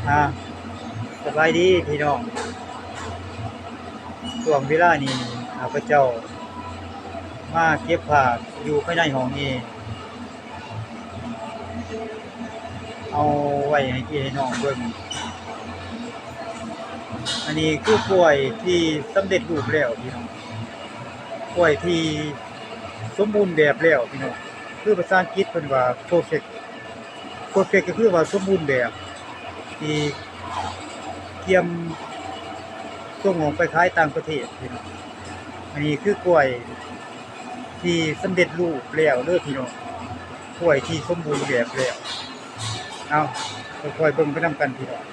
ອ່າ ສະບາຍດີພີ່ນ້ອງ. ຊ່ວງເວລານີ້ ຂ້າພະເຈົ້າມາເກັບພາບຢູ່ພາຍໃນຫ້ອງແອ ເອົາໄວ້ໃຫ້ພີ່ໃຫ້ນ້ອງເບິ່ງ. ອັນນີ້ຄືກ້ວຍທີ່ສຳເລັດຮູບແລ້ວພີ່ນ້ອງ, ກ້ວຍທີ່ສົມບູນແບບແລ້ວພີ່ນ້ອງ, ຄືພາສາອັງກິດເພິ່ນວ່າ perfect perfect ກໍຄືວ່າສົມບູນແບບ ທີ່ກຽມສົ່ງອອກໄປຂາຍຕ່າງປະເທດພີ່ນ້ອງ. ອັນນີ້ຄືກ້ວຍທີ່ສຳເລັດຮູບແລ້ວເດີພີ່ນ້ອງ, ກ້ວຍທີ່ສົມບູນແບບແລ້ວ. ເອົາ ຄ່ອຍໆເບິ່ງໄປນຳກັນພີ່ນ້ອງ.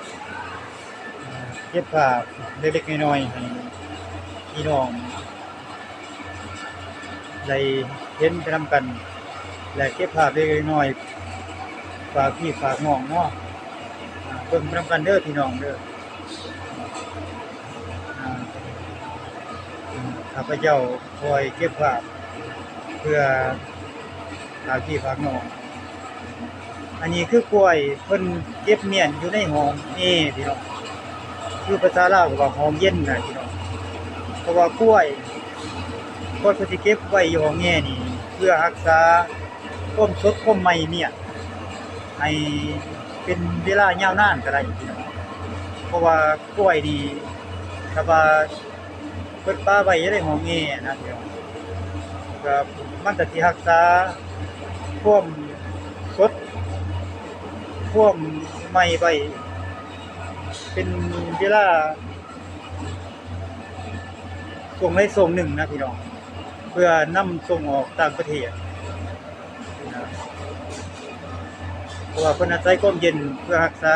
ເກັບພາບເລັກໆນ້ອຍໆໃຫ້ພີ່ນ້ອງໄດ້ເຫັນໄປນຳກັນ ແລະ ເກັບພາບເລັກໆນ້ອຍໆ ຝາກພີ່ຝາກນ້ອງເນາະ. ເບິ່ງໄປນຳກັນເດີພີ່ນ້ອງເດີ. ຂ້າພະເຈົ້າ ຄ່ອຍເກັບພາບເພື່ອຝາກພີ່ຝາກນ້ອງ. ອັນນີ້ຄືກ້ວຍເພິ່ນເກັບມ້ຽນຢູ່ໃນຫ້ອງແອພີ່ນ້ອງ, ຄືພາສາລາວເຂົາວ່າຫ້ອງເຢັນນະພີ່ນ້ອງ. ເພາະວ່າກ້ວຍ ກ້ວຍເພິ່ນຊິເກັບໄວ້ຢູ່ຫ້ອງແອນີ້ ເພື່ອຮັກສາຄວາມສົດຄວາມໃໝ່ມ້ຽນ ໃຫ້ເປັນເວລາຍາວນານກໍໄດ້ພີ່ນ້ອງ. ເພາະວ່າກ້ວຍນີ້ ຖ້າວ່າ ເພິ່ນປະໄວ້ຢູ່ໃນຫ້ອງແອນະ ກໍມັນກໍຊິຮັກສາຄວາມສົດ ຄວາມໃໝ່ໄວ້ ເປັນເວລາຊ່ວງໃດຊ່ວງໜຶ່ງນະພີ່ນ້ອງ, ເພື່ອນຳສົ່ງອອກຕ່າງປະເທດ. ເພາະວ່າເພິ່ນອາໄສຄວາມເຢັນເພື່ອຮັກສາ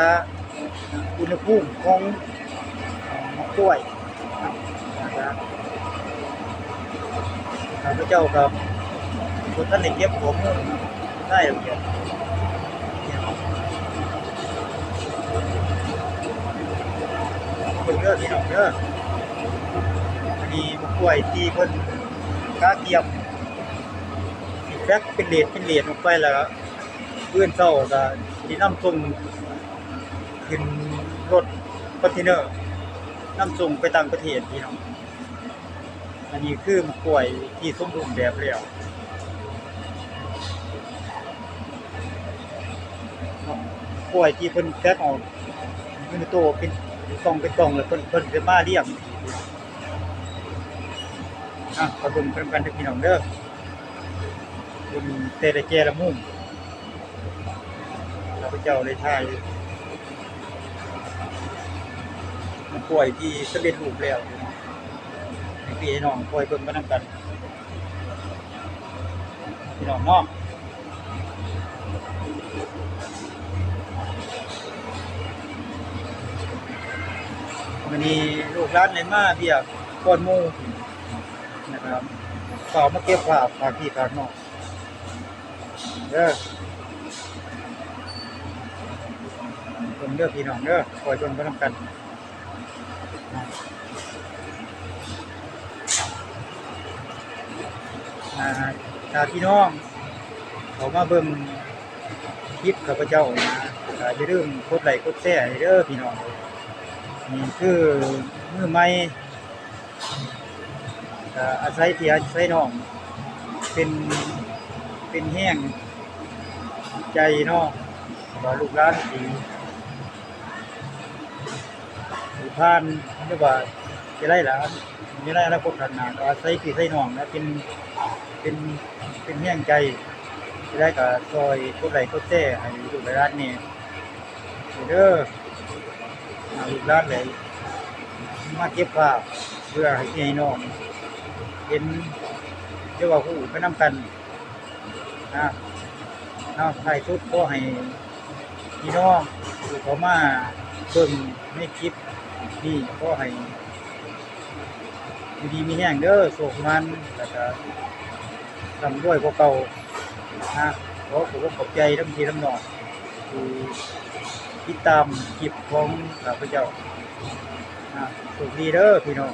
ອຸນຫະພູມຂອງ ເອີ່ ໝາກກ້ວຍ. ຂ້າພະເຈົ້າກໍບໍ່ທັນໄດ້ເກັບຂໍ້ມູນລາຍລະອຽດ ເບິ່ງເດີພີ່ນ້ອງເດີ. ອັນນີ້ໝາກກ້ວຍທີ່ເພິ່ນກະກຽມ ຊິແພັກເປັນເລດເປັນເລດອອກໄປ ແລ້ວມື້ອື່ນເຊົ້າກໍຊິນຳສົ່ງຂຶ້ນລົດຄອນເທນເນີ ນຳສົ່ງໄປຕ່າງປະເທດພີ່ນ້ອງ. ອັນນີ້ຄືໝາກກ້ວຍທີ່ສົມບູນແບບແລ້ວ, ກ້ວຍທີ່ເພິ່ນແຕກອອກເປັນໂຕເປັນຕ່ອງເປັນຕ່ອງ ແລ້ວເພິ່ນ ເພິ່ນຈະມາລຽງ. ອ່ະ ມາເບິ່ງນຳກັນເດີພີ່ນ້ອງເດີ. ເປັນແຕ່ລະແຈລະມຸມ ຂ້າພະເຈົ້າໄດ້ຖ່າຍກ້ວຍທີ່ສຳເລັດຮູບແລ້ວ ໃຫ້ພີ່ໃຫ້ນ້ອງຄ່ອຍເບິ່ງໄປນຳກັນ ພີ່ນ້ອງເນາະ. ມື້ນີ້ລູກຫຼານໄດ້ມາວຽກກ່ອນໝູ່ ນະຄັບ ເຂົ້າມາເກັບພາບຝາກພີ່ຝາກນ້ອງເດີ. ເບິ່ງເດີພີ່ນ້ອງເດີ, ຄ່ອຍເບິ່ງໄປນຳກັນ. ອ່າ ຖ້າພີ່ນ້ອງເຂົ້າມາເບິ່ງຄລິບຂ້າພະເຈົ້ານະ ກໍຢ່າລືມກົດໄລ້ກົດແຊໃຫ້ເດີພີ່ນ້ອງ. ນີ້ຄືມືໃໝ່ ກໍອາໄສພີ່ອາໄສນ້ອງເປັນ ເປັນແຮງໃຈເນາະ ວ່າລູກຫຼານຊິ ຊິຜ່ານ ຫຼືວ່າຈະໄດ້ລະ ຢູ່ໃນອະນາຄົດຂ້າງໜ້າ ກໍອາໄສພີ່ໄສນ້ອງນະ ເປັນ ເປັນ ເປັນແຮງໃຈ ຈະໄດ້ກໍຊ່ອຍກົດໄລ້ກົດແຊໃຫ້ລູກໃຫ້ຫຼານແດ່ເດີ. ອ່າ ລູກຫຼານໄດ້ມາເກັບພາບເພື່ອໃຫ້ພີ່ໃຫ້ນ້ອງເຫັນ ຫຼືວ່າຮູ້ໄປນຳກັນນະ. ເອົາ ທ້າຍສຸດ ຂໍໃຫ້ພີ່ນ້ອງທີ່ເຂົ້າມາເບິ່ງໃນຄລິບນີ້ ຂໍໃຫ້ ຢູ່ດີມີແຮງເດີ ໂຊກໝານ ແລ້ວກະລ່ຳລວຍກວ່າເກົ່ານະ. ຂໍຂອບອົກຂອບໃຈນຳພີ່ນຳນ້ອງທີ່ຕິດຕາມຄລິບຂອງຂ້າພະເຈົ້ານະ. ໂຊກດີເດີພີ່ນ້ອງ.